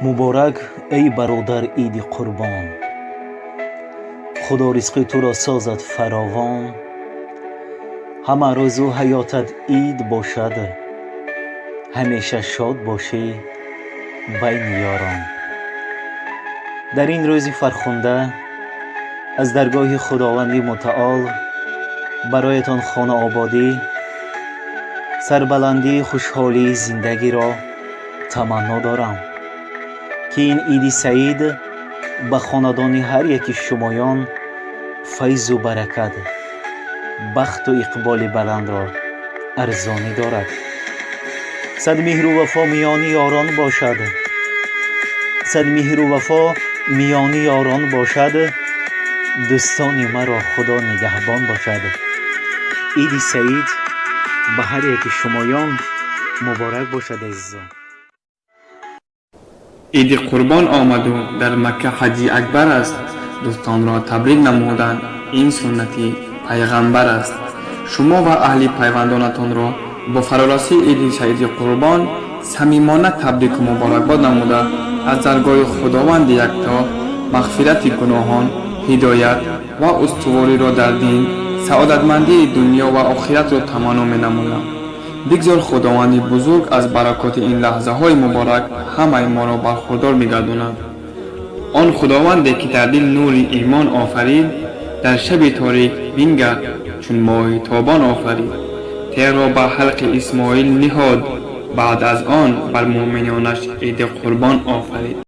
Муборак, эй бародар, Иди Қурбон. Худо ризқи туро созад фаровон. Ҳама рӯзу ҳаётат ид бошад, ҳамеша шод бошӣ байни ёрон. Дар ин рӯзи фархунда аз даргоҳи Худованди Мутаол бароятон хонаободӣ, сарбаландии, хушҳолии зиндагиро таманно дорам, ки ин Иди Саид ба хонадони ҳар яки шумоён файзу баракат, бахту иқболи баландро арзонӣ дорад. Сад меҳру вафо миёни ёрон бошад, сад меҳру вафо миёни ёрон бошад. Дӯстони маро Худо нигаҳбон бошад. Иди Саид ба ҳар яки шумоён муборак бошад, азизон. Иди Қурбон омаду дар Макка ҳаҷи акбар аст. Дӯстонро табрик намудан ин суннати пайғамбар аст. Шумо ва аҳли пайвандонатонро бо фарорасии Иди Саиди Қурбон самимона табрику муборакбод намуда, аз даргоҳи Худованди Якто мағфирати гуноҳон, ҳидоят ва устувориро дар дин, саодатмандии дунё ва охиратро таманно менамоям. Бигзор Худованди бузург аз баракоти ин лаҳзаҳои муборак ҳамаи моро бархурдор мегардонад. Он Худованде, ки дар дил нури имон офарид, дар шаби торик бингар, чун моҳи тобон офарид. Теғро ба ҳалқи Исмоил ниҳод, баъд аз он бар муъминонаш Иди Қурбон офарид.